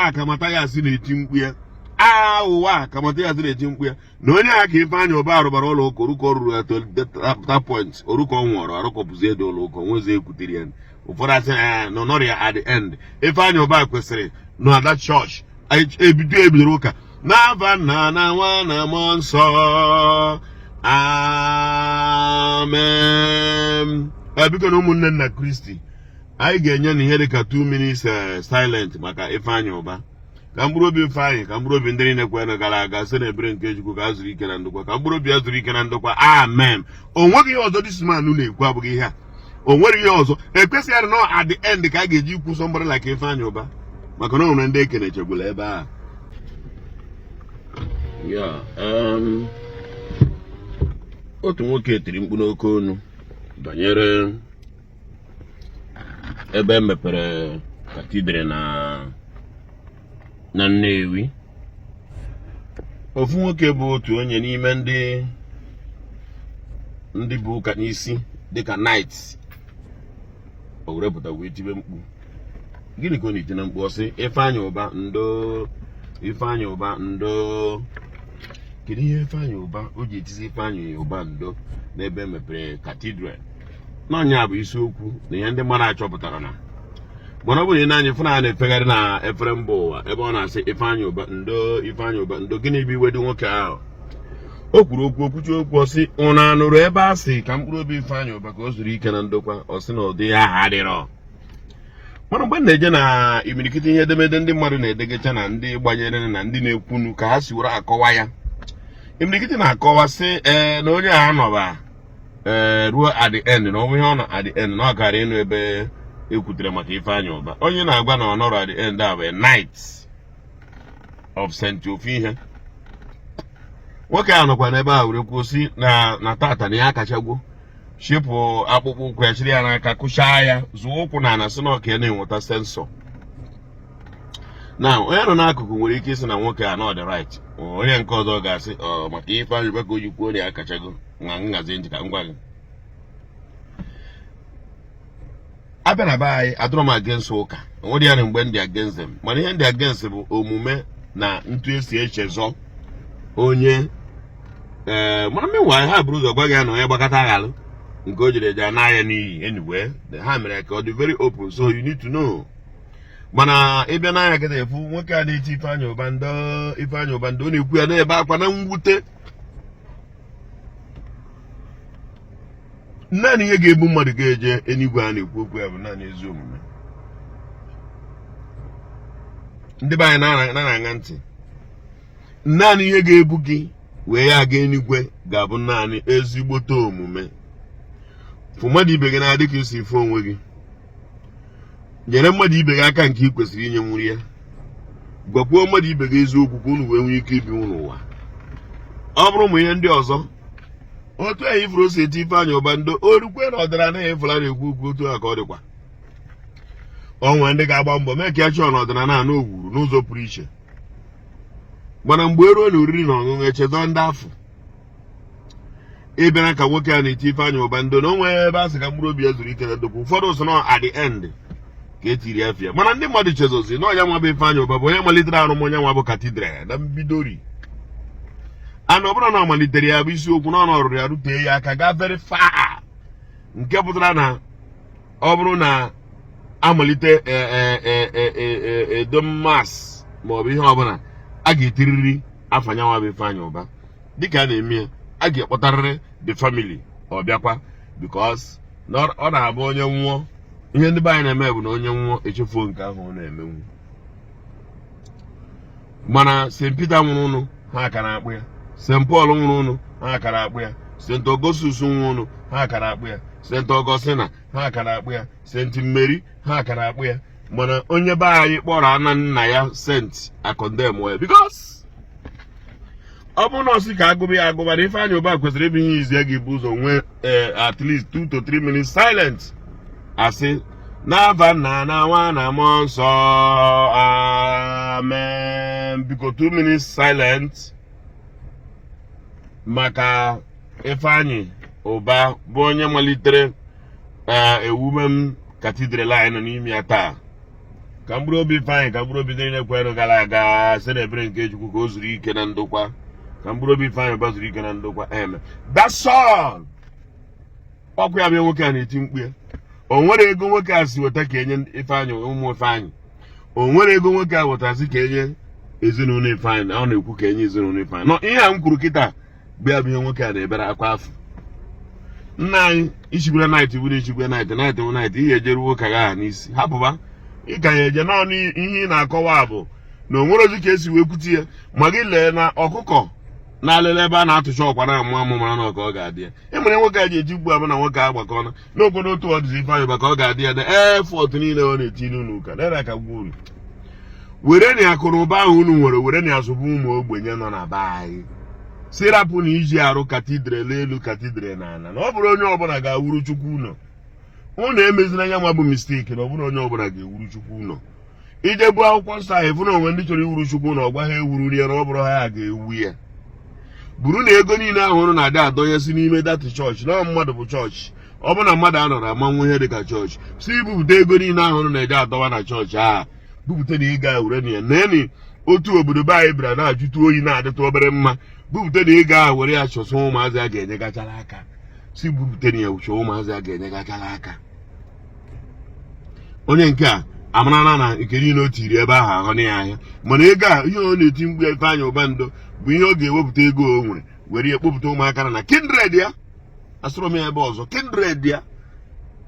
A ka Mathias na-eti mkpu ya, a ụwa a ka Mathias na-eti mkpu ya na onye a ka Ifeanyị Ụba rụbara ụlọ ụka oruka ọ ruru ya to that point, oruka ọ nwụrụ, arụkọpụzie dị ụlọ ụka onwezi ekwutere ya. Ụfọdụ asị na nọrọ ya at the end. Ifeanyị Ụba kwesịrị nọ na that church ebido ebidoro ụka n'afa Nna na Nwa na Mmụọ Nsọ, amen. Biko na ụmụnne nna Kristi, anyị ga-enye na ihe dịka 2 minutes silent maka Ifeanyị Ụba, ka mkpụrụ obi Ifeanyị, ka mkpụrụ obi ndị niile kwere gara aga site na ebere nke Chukwu, ka a zuru ike na ndokwa, ka mkpụrụ obi ya zuru ike na ndokwa, amen. O nweghị ihe ọzọ this man na-ekwu, abụghị ihe a. O nwere ihe ọzọ ekwesịghị nọ at the end ka a ga-eji ikwu somebody like Ifeanyị Ụba, maka na o nwere ndị ekenechegbula ebe a ya. Otu nwoke tiri mkpu n'oke onu banyere ebe e mepere cathedral na Nnewi. Ofu nwoke bụ otu onye n'ime ndị bụ ụka n'isi dịka knight, o were pụta wee tibe mkpu. Gịnị ka ọ na-eti na mkpu? Ọ sị, "Ifeanyị Ụba ndo, Ifeanyị Ụba ndo." Kedu ihe Ifeanyị Ụba o ji etizi Ifeanyị Ụba ndo n'ebe e mepere cathedral? N'ọnya bụ isiokwu na ihe ndị mmadụ achọpụtara na mana ọ bụrụ na ị na-anya fụ na a na-efegharị na efere mba ụwa ebe ọ na-asị, "Ifeanyị Ụba ndo, Ifeanyị Ụba ndo." Gịnị bụ iwe dị nwoke ahụ? O kwuru okwu, okwuchi okwu, ọ sị, "Ụnụ anụrụ ebe a sị ka mkpụrụ obi Ifeanyị Ụba ka o zuru ike na ndokwa?" Ọ sị na ụdị ya ahụ adịrọ. Mana mgbe m na-eje na imirikiti ihe edemede ndị mmadụ na-edegecha na ndị gbanyere na ndị na-ekwunu ka ha si were akọwa ya, imirikiti na-akọwa sị ee na onye a anọba ee ruo at the end, na ọ bụ ihe ọ nọ at the end na ọ kara ịnụ ebe ekwutere maka Ifeanyị Ụba. Onye na-agwa na ọ nọrọ at the end a bụ a knight of St. ofu ihe. Nwoke a nọkwa n'ebe a were kwuo sị na tata na ya akachagwo chịpụ akpụkpọ ụkwụ ya, chịrị ya n'aka, kụchaa ya, zụọ ụkwụ na ana, sị na ọka ya na-enweta sensọ na onye nọ n'akụkụ nwere ike ịsị na nwoke a nọ the right. Onye nke ọzọ ga-asị ọ maka Ifeanyị Ụba ka o ji kwuo na ya akachago na nhazi ntị. Ka m gwa gị, abịa na be anyị, adọrọ m against ụka, onwere ya na mgbe ndị against them, mana ihe ndị against bụ omume na ntu esi echezọ onye. Ee, mana meanwhile, ha buru ụzọ gwa gị ya na onye gbakọta aghalụ nke o jere eje ana ya n'iyi. Anyway, ha mere ka ọ dị very open, so you need to know. Mana ịbịa n'anya kịta, efu nwoke a na-eti "Ifeanyị Ụba ndo, Ifeanyị Ụba ndo," ọ na-ekwu ya na-ebe akwa na mwute. Naanị ihe ga-ebu mmadụ ga-eje enigwe a na-ekwu okwu ya bụ naanị ezi omume. Ndị be anyị na-aṅa ntị, naanị ihe ga-ebu gị wee ya aga enigwe ga-abụ naanị ezigbote omume. Fụ mmadụ ibe gị n'anya dịka i si fụ onwe gị, nyere mmadụ ibe gị aka nke ị kwesịrị inye nwuri ya, gwakwuo mmadụ ibe gị eziokwu ka unu wee nwee ike ibi n'ụwa. Ọ bụrụ ụmụ ihe ndị ọzọ otu anyị ifuru o si eti Ifeanyị Ụba ndo, o rukwe na ọdịnala na efula na-ekwu okwu otu a ka ọ dịkwa. O nwere ndị ga-agba mbọ mee ka ya chọọ na ọdịnala na owuru n'ụzọ pụrụ iche, mana mgbe e ruo na oriri na ọṅụṅụ, echezọ ndị afọ. Ịbịara ka nwoke a na-eti Ifeanyị Ụba ndo na o nwere ebe a sị ka mkpụrụ obi ya zuru ike na ndokwa. Ụfọdụ sị nọ at the end ka e tiri afịa, mana ndị mmadụ chezozi na onye nwa bụ Ifeanyị Ụba bụ onye malitere arụmụnya nwa bụ cathedral na mbidori ana. Ọ bụrụ na ọ malitere ya bụ isiokwu na ọ rụrụ ya rutee ya aka gaa very far, nke pụtara na ọ bụrụ na amalite edo mass maọbụ ihe ọbụla, a ga-etiriri afa nyanwa bụ Ifeanyị Ụba dịka a na-eme ya, a ga-akpọtarịrị the family ọ bịakwa, because na ọ na-abụ onye nwụọ, ihe ndị be anyị na-eme bụ na onye nwụọ, echefuo nke ahụ ọ na-emenwu. Mana St. Peter nwụrụ ụnụ, ha ka na-akpụ ya. St. Paul nwụrụ ụnụ, ha ka na-akpụ ya. St. Augustus nwụrụ ụnụ, ha ka na-akpụ ya. St. Augustina, ha ka na-akpụ ya. St. Mary, ha ka na-akpụ ya. Mana onye be anyị kpọrọ ana nna ya saint, a condemn ya, because ọ bụrụ na ọ sị ka agụba ya agụba, na Ifeanyị Ụba kwesịrị ịbụ ihe izi ya ga-ebu ụzọ nwee at least 2 to 3 minutes silent, asị n'afa Nna na Nwa na Mmụọ Nsọ, amen. Biko, 2 minutes silent maka Ifeanyị Ụba bụ onye malitere ewume m cathedral anyị nọ n'ime ya taa. Ka mkpụrụ obi Ifeanyị, ka mkpụrụ obi ndị niile kwere gara aga, site n'ebere nke Chukwu, ka o zuru ike na ndokwa. Ka mkpụrụ obi Ifeanyị Ụba zuru ike na ndokwa. Amen. That's all. Ọkụ ya bịa, nwoke a na-eti mkpu ya. O nwere ego nwoke a si weta ka enye Ifeanyị, ụmụ Ifeanyị? O nwere ego nwoke a wetazi ka enye ezinụlọ Ifeanyị? Ọ na-ekwu ka enye ezinụlọ Ifeanyị nọ. Ihe a m kwuru kịta bịa bụ ihe nwoke a na-ebere akwa afọ. Nna anyị, ichigbere knight bụ na ichigbe knight, knight bụ knight, ihe ejeruo ụka gị aha n'isi, hapụba. Ị ka ya eje naanị. Ihe ị na-akọwa bụ na o nwere ozi ka esi wee kwute ya. Ma gị lee na ọkụkọ na-alele ebe a na-atụcha ọkwa na-amụ amụ, mara na ọka ọ ga-adị ya. E nwere nwoke a ji eji ugbu a bụ na nwoke agbakọna n'obodo otu ọ dịzi Ifeanyị Ụba ka ọ ga-adị ya na effort niile ọ na-eti n'ụlọ ụka nere ka gwa unu, were na akụ na ụba ahụ unu nwere, were na azụbụ ụmụ ogbenye nọ na be anyị. Si rapụ na iji arụ cathedral elu, cathedral na ala, na ọ bụrụ onye ọbụla ga-awuru Chukwu ụlọ. Unu emezina ya nwa bụ mistake na ọ bụrụ onye ọbụla ga-ewuru Chukwu ụlọ. Ije bụ akwụkwọ nsọ ahụ, ịfụ na onwe ndị chọrọ iwuru Chukwu ụlọ, ọgwa ha ewuru ya, na ọ bụrụ ha ya ga-ewu ya. Buru na ego niile ahụ unu na-adị adọnyesi n'ime that chọọchị, na mmadụ bụ chọọchị. Ọ bụ na mmadụ anọrọ amanwụ ihe dịka chọọchị, si ibupụta ego niile ahụ unu na-eje adọwa na chọọchị ahụ, bupụta na ego ahụ, were na ya neni otu obodo be anyị bịara na-ajụtụ oyi, na-adịtụ obere mma. Bupụta na ego ahụ, were ya chọsọ ụmụazị a ga-enyegachara aka. Si bupụta na ya, chọọ ụmụazị a ga-enyegachara aka. Onye nke a amarana na nke niile o tiri ebe ahụ aghọ ya ahịa. Mana ego a, ihe ọ na-eti mkpu Ifeanyị Ụba ndo, bụ ihe ọ ga-ewepụta ego o nwere, were ya kpọpụta ụmụaka na kindred ya. Asụrụ m ya ebe ọzọ, kindred ya,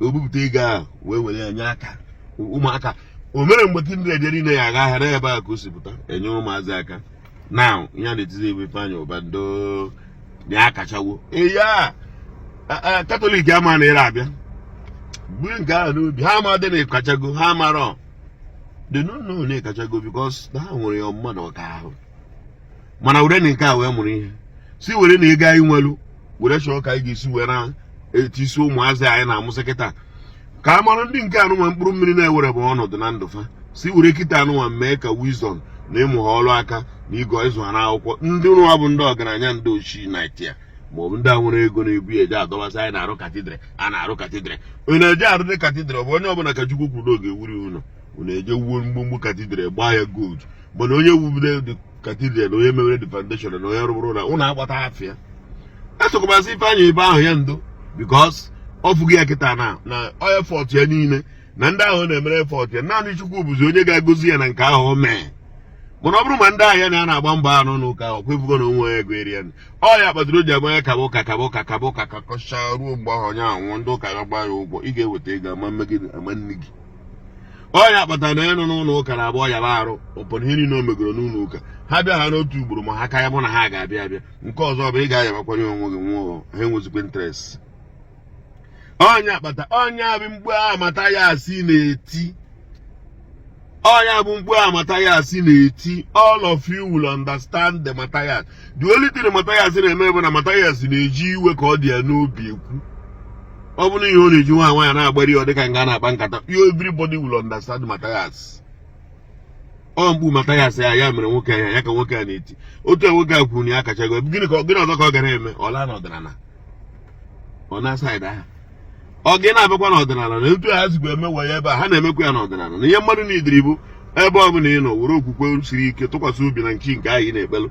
o bupụta ego ahụ wee were ya nye aka ụmụaka. O mere mgbe kindred ya niile ya aga ahịa n'ebe a ka o si pụta enye ụmụazị aka. Now ihe a na-etizi ebe Ifeanyị Ụba ndo na ya kachawo eya. Catholic ama na ire abịa buru nke ahụ n'obi ha ama dị na ịkachago. Ha marọ, they don't know na ịkachago, because na ha nwere ya mmadụ ọka ahụ. Mana were na nke a wee mụrụ ihe, si were na ego anyị nwelu were chọọ ka anyị ga-esi wee na-etisi ụmụazị anyị na-amụsị kịta, ka a mara ndị nke anụnwa mkpụrụ mmiri na-ewere bụ ọnọdụ na ndụ fa. Si were kịta anụnwa mee ka wisdom na ịmụ ha ọrụ aka na ịgụ ịzụ ha n'akwụkwọ. Ndị nwa bụ ndị ọgaranya, ndị ochie naitia maọbụ ndị a nwere ego na-ebu ya eje adọbasị anyị na-arụ cathedral a na-arụ cathedral. Onye na-eje arụ dị cathedral bụ onye ọbụla ka Chukwu kwuru oge ewuri ụlọ. Unu eje wuo mgbomgbo cathedral, gbaa ya gold, mana onye wubide the cathedral na onye mewere the foundation na onye rụbụrụ na ụnụ agbata afịa esokwabasị Ifeanyị ebe ahụ ya ndo, because ọ fụghị ya kịta na effort ya niile na ndị ahụ na-emere effort ya. Naanị Chukwu bụzi onye ga-agozi ya na nke ahụ o mee. Mana ọ bụrụ ma ndị ahịa na a na-agba mbọ anụ n'ụka ahụ kwefugo na onwe ego eri ya, ọ ya kpatara o ji agba ya kaba ụka, kaba ụka, kaba ụka, ka kọchaa ruo mgbe ahụ onye ahụ nwụọ, ndị ụka ya gbaa ya ụgwọ. Ị ga-eweta ego ama mmegide ama nne gị. Ọ ya kpatara na ịnụ n'ụlọ ụka na-abụ ọya arụ ụfọdụ ihe niile o megoro n'ụlọ ụka. Ha bịa ha n'otu ugboro, ma ha ka ya bụ na ha ga-abịa abịa nke ọzọ bụ ị ga-ayabakwanye onwe gị nwụọ. Ha enwezikwa interest. Ọnya akpata ọnya bụ mkpu amata ya asị na-eti, ọnya bụ mkpu amata ya asị na-eti. All of you will understand the Matthias. The only thing Matthias na-eme bụ na Matthias na-eji iwe ka ọ dị ya n'obi ekwu. Ọ bụrụ ihe ọ na-eji nwa nwaanyị na-agbari ya, ọ dịka nga na-akpa nkata. You, everybody will understand Matthias. Ọ mkpu Matthias ya ya mere nwoke ya ya ka nwoke a na-eti otu a. Nwoke a kwuru na ya kachago. Gịnị ka gịnị ọzọ ka ọ gara eme? Ọ laa n'ọdịnala, ọ na side ahụ ọ gị na-abịakwa n'ọdịnala na etu ha sikwa eme wayo ebe a, ha na-emekwa ya n'ọdịnala. Na ihe mmadụ n'idiri bụ ebe ọ bụla ị nọ, were okwukwe siri ike, tụkwasị obi na nke ahụ ị na-ekpelụ.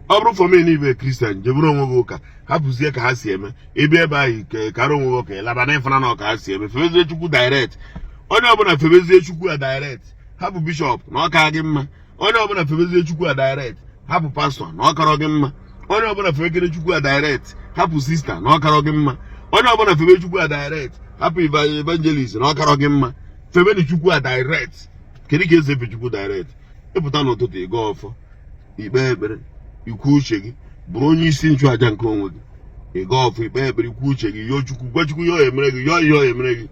Ọ bụrụ for me ibe Christian, jeburu onwe gị ụka, hapụzie ka ha si eme. Ịbịa ebe ahụ kara onwe gị ụka, ịlaba na ịfụna na ọka ha si eme. Febezie Chukwu direct. Onye ọbụla febezie Chukwu a direct, hapụ bishọp na ọka gị mma. Onye ọbụla febezie Chukwu a direct, hapụ pastọ na ọ karọ gị mma. Onye ọbụla febekere Chukwu a direct, hapụ sister na ọ karọ gị mma. Onye ọbụla febe Chukwu a direct, hapụ evangelist na ọ karọ gị mma. Febeni Chukwu a direct. Kedu ka esi efe Chukwu direct? Ịpụta n'ụtụtụ, ịga ọfọ, ikpe ekpere, ikwu uche gị, bụrụ onye isi nchụaja nke onwe gị. Ịga ọfọ, ikpe ekpere, ikwu uche gị, yọọ Chukwu, gwa Chukwu ihe ọ emere gị, yọọ ihe ọ emere gị.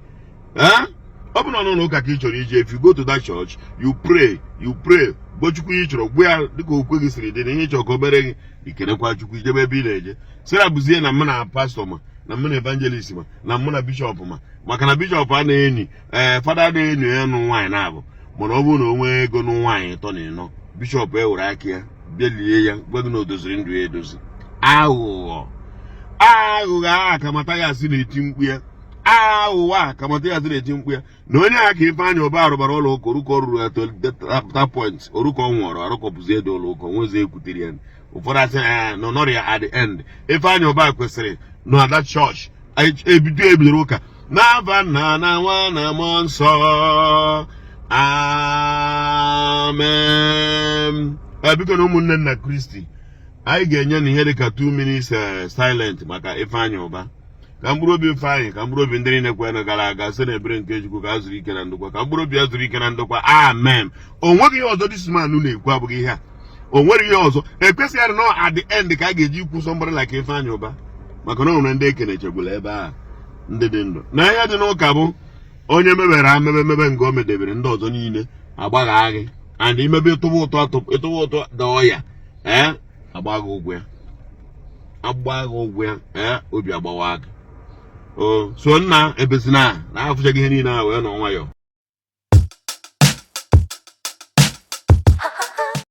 Ee, ọ bụ na n'ụlọ ụka ka ị chọrọ ije, if you go to that church, you pray, you pray, gwa Chukwu ihe ị chọrọ, gwa ya dịka okwukwe gị siri dị na ihe ị chọrọ ka o mere gị. Ikerekwa Chukwu, ijebe ebe ị na-eje. Sira bụzie na mụ na pastọ, ma na mụ na evangelist, ma na mụ na bishọp, ma maka na bishọp a na-enyi, ee, fada na-enyo ya nụ nwaanyị na-abụ. Mana ọ bụrụ na o nwee ego nụ nwaanyị ịtọ na ịnọ, bishọp ewere aka ya bịa lie ya, gwa gị na o doziri ndụ ya edozi. Aghụghọ, aghụghọ a ka Mathias na-eti mkpu ya. A ụwa ka Mathias na-eti mkpu ya na onye a ka Ifeanyị Ụba rụbara ụlọ ụka. Oruka ọ ruru ya to that point, oruka ọ nwụrụ, arụkọpụzie dị ụlọ ụka onwezi ekwutere ya. Ụfọdụ asị ya na nọrọ ya. At the end, Ifeanyị Ụba kwesịrị nọ na that church ebido ebidoro ụka n'afa Nna na Nwa na Mmụọ Nsọ, amen. Biko na ụmụnne nna Kristi, anyị ga-enye na ihe dịka 2 minutes silent maka Ifeanyị Ụba, ka mkpụrụ obi Ifeanyị, ka mkpụrụ obi ndị niile kwere gara aga site n'ebere nke Chukwu, ka a zuru ike na ndokwa, ka mkpụrụ obi ya zuru ike na ndokwa, amen. O nweghị ihe ọzọ this man na-ekwu, abụghị ihe a. O nwere ihe ọzọ ekwesịghị adị nọ at the end ka a ga-eji ikwu somebody like Ifeanyị Ụba, maka na o nwere ndị ekenechegbula ebe a, ndị dị ndụ na ihe dị n'ụka bụ onye mebere amebe mebe nke o medebere, ndị ọzọ niile agbagha gị and imebe ịtụba ụtọ, ịtụba ụtọ da ọya, ee, agbaghị ụgwọ ya, agbaghị ụgwọ ya, ee, obi agbawa gị. O so nna ebezina na afụchaghị ihe niile a wee nọ nwayọọ.